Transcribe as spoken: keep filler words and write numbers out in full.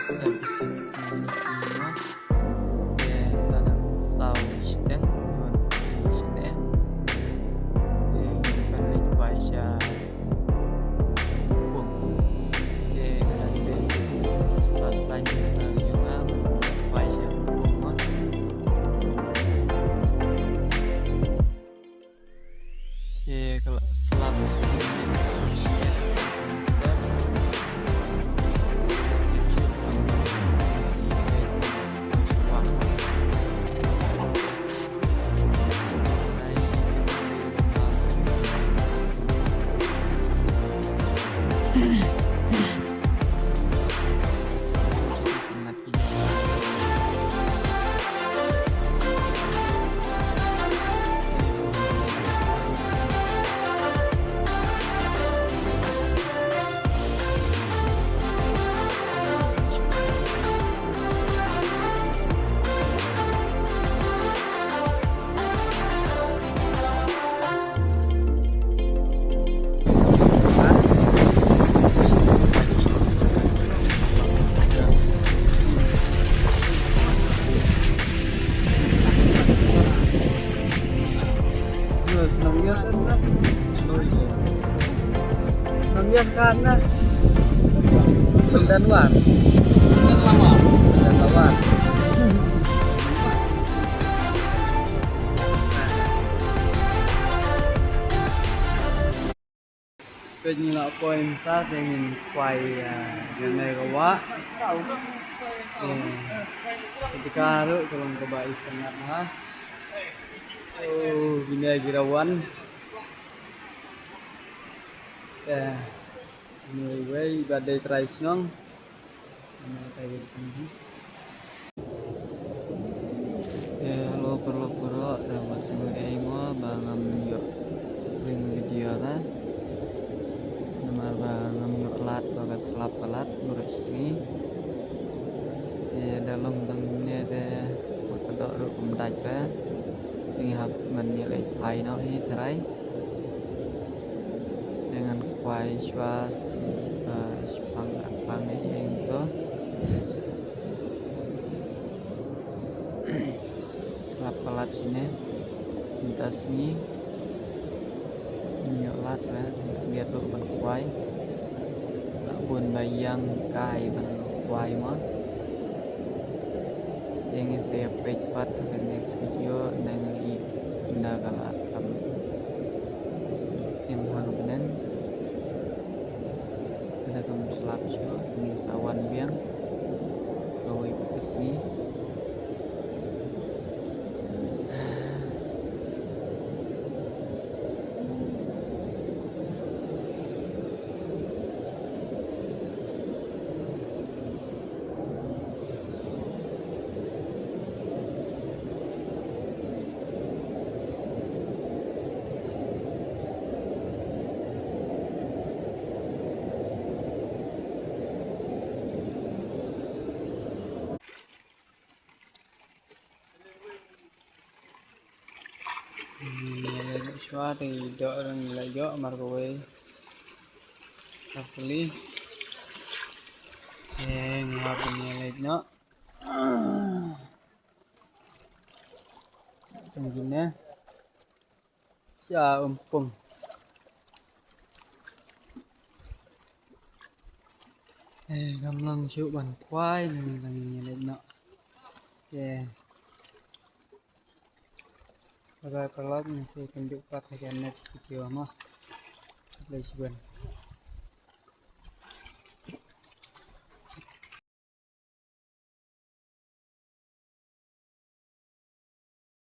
Te phi sngewthuh mo. Te la dang saw shiteng, wan phi shane. Te ngin pynleit kwai sha Pung. Te ka dang dei first time ka jong nga ban kwai sha Pung mo. Te ka la slap. Nang bias kan na. Nang dan wan. Dan lawan. Peit ngi la poi mynta te ngin kwai, ah, ïa ngi ka wah. Te ka jaka ruh ka long kaba itynnat ha. Oh, bine ki rawan. Te ngi wei ba dei trai shnong. Hello paralok baroh, te wat sngew ei mo ba ngam ïoh ring video ra. Namar ba ngam ïoh lad ba ka slap ka lad baroh shi sngi. Te da long tang ne te wat ka doh ruh kum dait ra. Te ngi hap ban ïaleit phai noh hi trai. Te ngan kwai shuwa, eh, shipang khatphang ïing to. Slap palat shine. Mynta sngi. Ngim ïoh lad ra, ngim ïoh lad ban kwai. La bun ba ïeng kai ban kwai mo. Te ngin sa ïa peit pat ha ka next video, nang i nda ka la kam ïeng ha ka bneng. Ka da kam slap shuh, ngin sa wan biang. Kawei pat ka sngi. Shuwa te ngi doh, ngi la ïoh markawei. Hopefully. Te ngi hap ban ïaleit noh. Tang kine. Sha Umpung. Eh, ngam long shuh ban kwai, nang nang ïaleit noh. Te. Bye bye paralok, ngin sa ïakynduh pat ha ka next video mo. Khublei shibun.